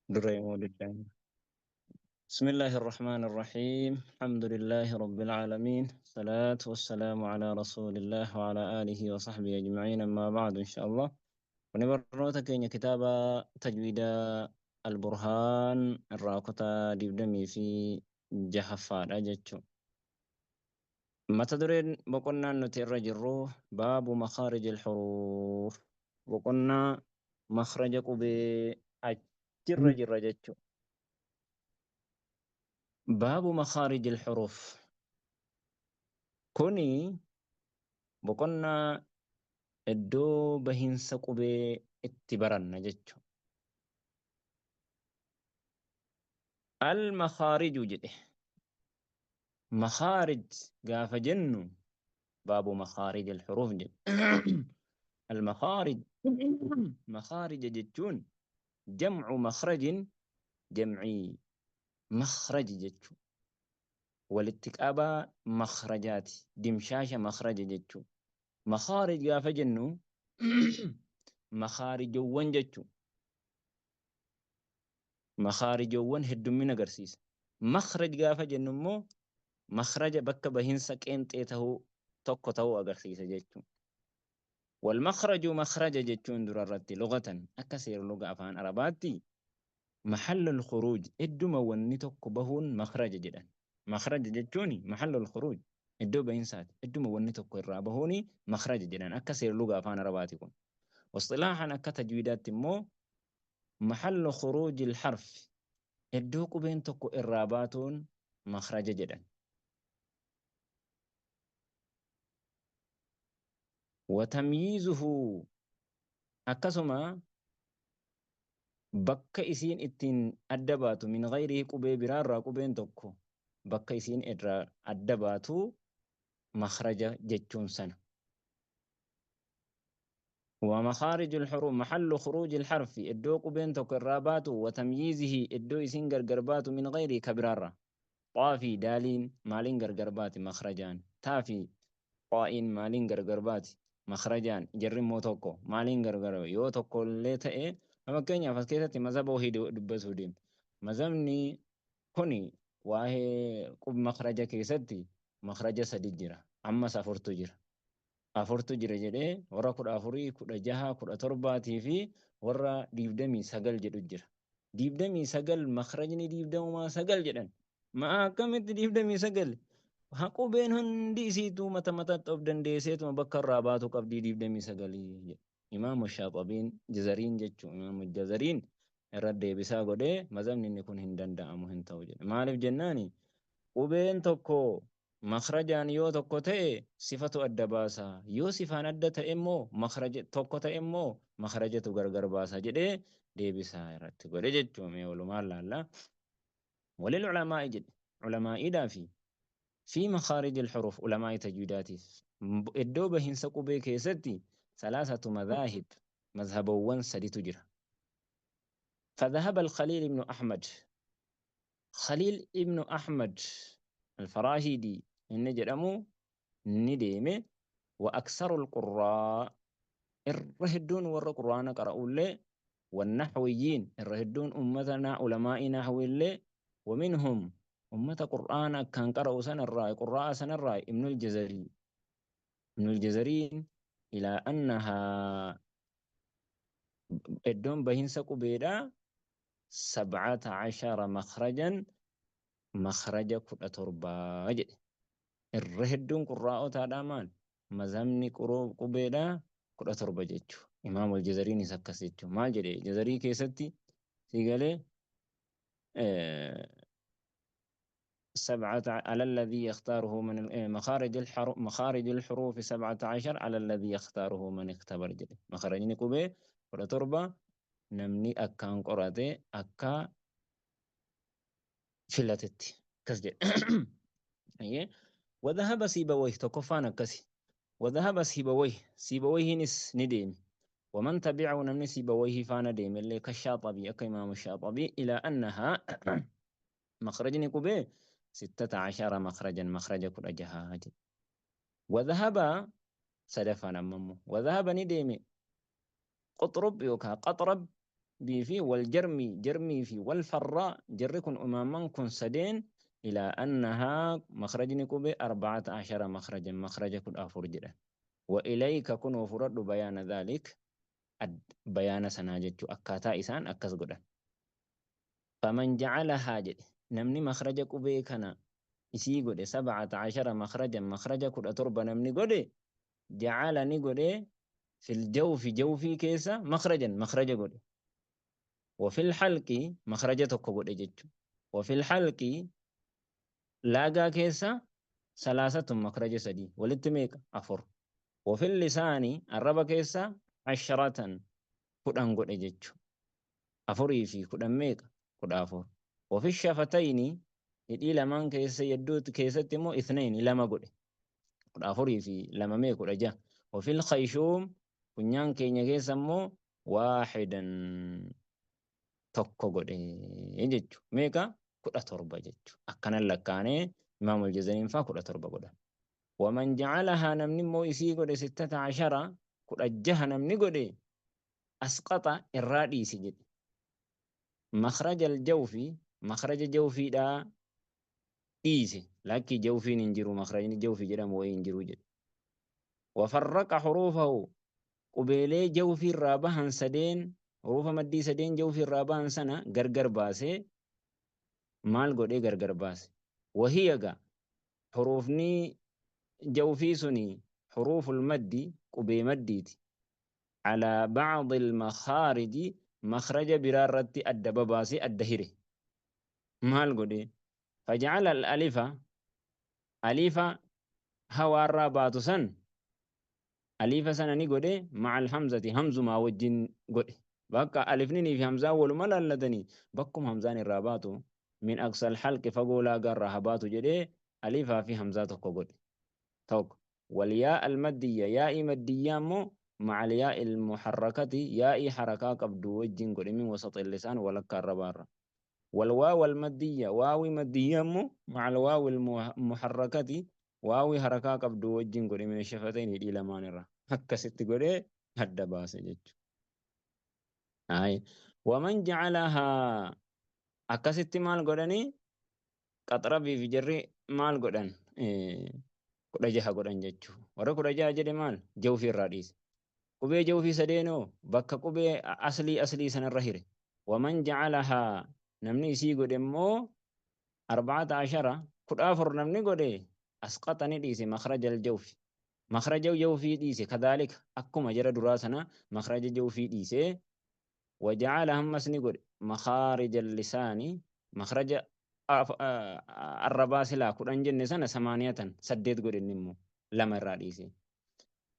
Dura himuu diddan. بسم الله الرحمن الرحيم الحمد لله رب العالمين الصلاة والسلام على رسول الله وعلى آله وصحبه أجمعين أما بعد إن شاء الله ونبرنوتا كينيا كتابة تجويد البرهان الراكوتا ديبدمي في جهفار أجتشو متى درين بقولنا نتي الرجل باب مخارج الحروف بقولنا مخرج قبي أجر رجتشو باب مخارج الحروف كوني بقولنا iddoo bahiinsa qubee itti baranna jechuudha. Al-makhaariju jedhe. Makhaarij gaafa jennu baabu makhaarij al-xuruuf jedhe. Al-makhaarij makhaarija jechuun jamcu makhrajin jamcii makhraji jechuudha. Walitti qabaa makhrajaati. Dimshaasha makhraja jechuudha. Makhaarij gaafa jennu makhaarijowwan jechuudha. Makhaarijowwan heddummina agarsiisa. Makhraj gaafa jennu immoo makhraja bakka bahiinsa qeenxee tahuu tokko ta'uu agarsiisa jechuudha. Walmakhraju makhraja jechuun durarratti lughatan akka seera luga afaan Arabaatti mahallul khuruuj idduma wanni tokko bahuun makhraja jedhan. Makhraja jechuun mahallul khuruuj iddoo bahiinsaati. Idduma wanni tokko irraa bahuun makhraja jedhan akka seera luga afaan Arabaati kun. Wasxilaahan akka tajwiidaatti immoo mahallu khuruujil harfi iddoo qubeen tokko irraa baatuun makhraja jedhan. Watamyiizuhu akkasuma bakka isiin ittiin adda baatu min ghayrihi qubee biraarraa qubeen tokko bakka isiin irraa adda baatu makhraja jechuun sana. ومخارج الحروف محل خروج الحرف iddoo qubeen tokko irraa baatu وتمييزه iddoo isiin gargar baatu من غيره kabiraarra. Xaa fi daaliin maaliin gargar baati makhrajaan. Taa fi qaa'iin maaliin gargar baati makhrajaan. Jarri immoo tokko maaliin gargar yoo tokko illee ta'e fakkeenyaaf as keessatti mazhaba wahii dubbachuu deema. Mazhabni kuni waa'ee qub makhraja keessatti makhraja sadi jira. Ammas afurtu jira. Afurtu jira jedhee warra 14, 16, 17 fi warra 29 jedhu jira. 29 makhrajni 29 jedhan. Ma'a akkamitti 29? Qubeen hundi isiituu mata mataatti of dandeesseetuma bakka irraa baatu qabdii 29 jedhe. Imaamu Shaaxabiin Jazariin jechuun Imaamu Jazariin irra deebisaa godhee mazhabni inni kun hin danda'amu hin ta'u jedhe. Maaliif jennaani qubeen tokko makhrajaan yoo tokko ta'e sifatu adda baasa. Yoo sifaan adda ta'e immoo makhraja tokko ta'e immoo makhrajatu gargar baasa jedhee deebisaa irratti godhe jechuun mee walumaan laalla. Walil ulamaa'i jedhe ulamaa'iidhaa fi fi makhaarij al-huruf ulamaa'i tajwiidaatiif iddoo bahiinsa qubee keessatti salaasatu madhaahib mazhabawwan saditu jira. فذهب الخليل بن أحمد خليل ابن أحمد الفراهيدي إن جرمو نديمه وأكثر القراء الرهدون ور قرآن قرأوا له والنحويين الرهدون أمتنا علماء نحو له ومنهم أمة قرآن كان قرأوا سنة الرأي قراء سنة الرأي ابن الجزري ابن الجزرين إلى أنها الدون بهنسا قبيرا 17 مخرجا مخرج 17 jedhe. Irra hedduun qurraa'otaadhaa maal? Mazhabni qubeedhaa 17 jechuudha. Imaam al-Jazariinis akkas jechuudha. Maal jedhe Jazarii keessatti si galee سبعة على الذي يختاره من مخارج الحروف مخارج الحروف 17 على الذي يختاره من اختبر jedhe. Makharajni qubee 17 namni akkaan qorate akka filatetti akkas jedhe. وذهب سيبويه tokkoffaan akkasi. وذهب سيبويه سيبويهnis ni deeme. ومن تبعه namni سيبويه faana deeme illee كالشاطبي akka إمام الشاطبي إلى أنها مخرجni qubee 16 مخرجا مخرج 16 jedhe. وذهب sadaffaan ammammoo وذهب ni deeme قطرب yookaan قطرب fi wal jarmi jarmii fi wal farraa jarri kun umaamman kun sadeen ilaa annahaa makhrajni qubee 14 makhrajan makhraja 14 jedhan. Wa ilayka kunoo fudhadhu bayaana dhaalik bayaana sanaa jechuu akkaataa isaan akkas godhan. Faman jacalahaa jedhe namni makhraja qubee kana isii godhe 17 makhrajan makhraja 17 namni godhe jacala ni godhe fil jawfi jawfii keessa makhrajan makhraja godhe. Wa fil halqi makhraja tokko godhe jechu. Wa fil halqi laagaa keessa salaasatun makhraja sadii walitti meeqa afur. Wa fil lisaani arraba keessa 10 10 godhe jechu. 4 fi 10 meeqa 14. Wa fi shafatayni hidhii lamaan keessa yedduutti keessatti immoo ithnaini 2 godhe. 14 fi 2 meeqa 16. Wa fil khayshuum funyaan keenya keessa immoo waahidan tokko godhe jechu. Meeqa 17 jechu. Akkanan lakkaanee Imaamul Jazariin faa 17 godhan. Waman jacalahaa namni immoo isii godhe 16 16 namni godhe asqaxa irraa dhiise jedhe. Makhraja aljawfi makhraja jawfiidhaa dhiise. Lakkii jawfiin hin jiru makhrajni jawfi jedhamu wayii hin jiru jedhe. Wafarraqa huruufahu qubeelee jawfii irraa bahan sadeen huruufa maddii sadeen jawfii irraa bahan sana gargar baasee maal godhee gargar baase. Wahiya gaa huruufni jawfii suni huruuful maddi qubee maddiiti. Alaa ba'dil makhaariji makhraja biraa irratti adda babaasee adda hire. Maal godhee? Faja'ala al-alifa alifa hawaarraa baatu san alifa sana ni godhe ma'al hamzati hamzumaa wajjin godhe. Bakka alifninii fi hamzaan waluma laallatanii bakkuma hamzaan irraa baatu min aqsal halqi fagoo laagaa irraa haa baatu jedhee alifaa fi hamzaa tokko godhe. Tokko. Wal yaa al maddiyya yaa'ii maddiyyaa immoo ma'al yaa'i al muharrakati yaa'ii harakaa qabdu wajjin godhe min wasaxi lisaan walakkaa arrabaarra. Wal waaw al maddiyya waawii maddiyyaa immoo ma'al waawi al muharrakati waawii harakaa qabdu wajjin godhe min shafatayn hidhii lamaan irra. Akkasitti godhee adda baase jechuudha. Waman jacalahaa akkasitti maal godhanii qaxrabii fi jarri maal godhan 16 godhan jechuudha. Warra 16 jedhe maal jawfii irraa dhiise. Qubee jawfii sadeenoo bakka qubee aslii aslii sanarra hire. Waman jacalahaa namni isii godhe immoo 14 14 namni godhe asqaxa ni dhiise makhraja aljawfi. Makhraja jawfii dhiise kadhaalika akkuma jara duraa sana makhraja jawfii dhiise. Waja'ala hammas ni godhe makhaarija lisaani makhraja arrabaa silaa 10 jenne sana 8 8 godhe inni immoo 2 irraa dhiise.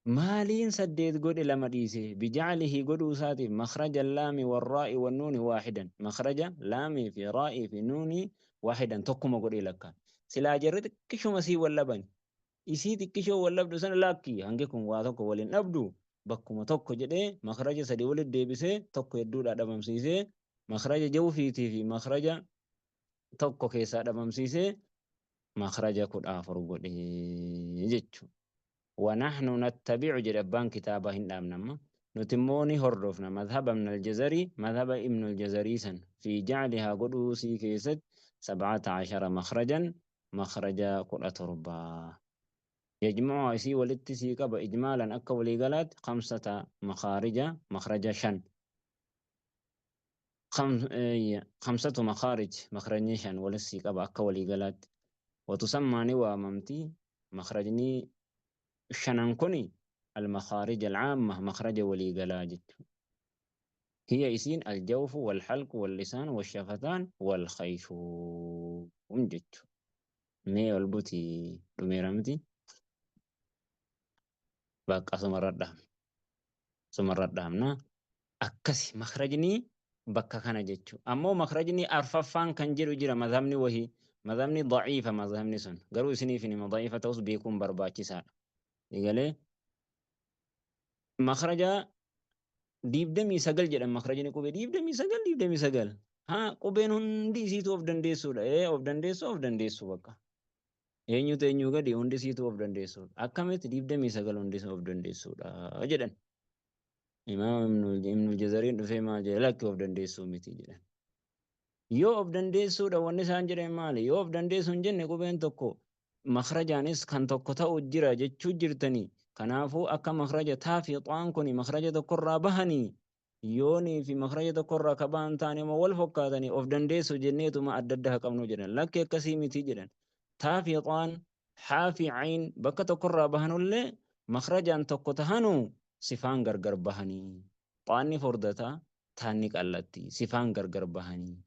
Maaliin 8 godhe 2 dhiise? Bijaclihi godhuu isaatiif makhraja laami warraa'i wannuuni waahidan makhraja laamii fi raa'ii fi nuunii waahidan tokkuma godhee lakkaa. Silaa jarri xiqqishuma sii wal dhabani. Isii xiqqishoo wal dhabdu sana lakki hangi kun waa tokko waliin dhabdu bakkuma tokko jedhee makhraja 3 walitti deebisee tokko hedduudhaa dhabamsiisee makhraja jawfiitii fi makhraja tokko keessaa dhabamsiisee makhraja 14 godhee jechuudha. Wa nahnu nattabi'u jedhe abbaan kitaabaa hin dhaabna amma. Nuti immoo ni hordofna madhaba Ibn al-Jazarii madhaba Ibn al-Jazarii san fi jaclihaa godhuu sii keessatti 17 makhrajan makhraja 17. Yajmu'uhaa isii walitti sii qaba ijmaalan akka waliigalaatti khamsata makhaarija makhraja 5. Khamsatu makhaarij makhrajni 5 walitti sii qaba akka waliigalaatti. Watusammaa ni waamamti makhrajni shanan kuni al-makhaarij al-caamma makhraja waliigalaa jechuudha. Hiya isiin al-jawfu wal-halqu wal-lisaan wash-shafataan wal-khayshum jechuudha. Mee ol buti dhumeera miti. Bakka asumarra dhaabna. Asumarra dhaabna. Akkasi makhrajni bakka kana jechuudha. Ammoo makhrajni arfaffaan kan jedhu jira madhabni wahii. Madhabni daciifa madhabni sun. Garuu isiniif hin hima daciifa ta'us beekuun barbaachisaadha. Egalee makhraja 29 jedhan makhrajni qubee 29 29. Haa qubeen hundi isiitu of dandeessuudha. Ee of dandeessu of dandeessu bakka. Eenyutu eenyuu gadi hundi isiitu of dandeessuudha. Akkamitti 29 hundi of dandeessuudha jedhan. Imaam Ibnul Jazariin dhufee maal jedhe? Lakki, of dandeessuu miti jedhan. Yoo of dandeessuudha wanni isaan jedhan maali? Yoo of dandeessuu hin jenne, qubeen tokko makrajaanis kan tokko ta'u jira jechuu jirtanii. Kanaafuu akka makraja taa fi xaan kun makraja tokkorraa bahanii, yoonii fi makraja tokkorraa ka bahan ta'an immoo wal fakkaatanii of dandeessu jenneetuma adda adda haa qabnu jedhan. Lakki, akkasii miti jedhan. Taa fi xaan, haa fi ayn bakka tokkorraa bahanullee, makrajaan tokko tahanuu, sifaan gargar bahanii. Xaanni furdataa, taanni qallatti, sifaan gargar bahanii.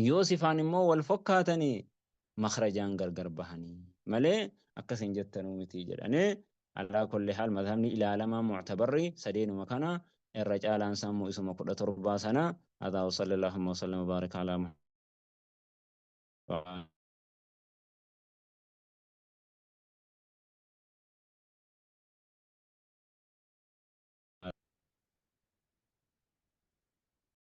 Yoo sifaan immoo wal fakkaatanii, makrajaan gargar bahanii malee akkas hin jettanuu miti jedhanii. Alaa kulli haal, madhabni ilaalamaa muctabarri sadeenuma kana, irra caalaan isaa immoo isuma 17 sana. Hadaa, wa sallallahu wa sallam wa baraka alaa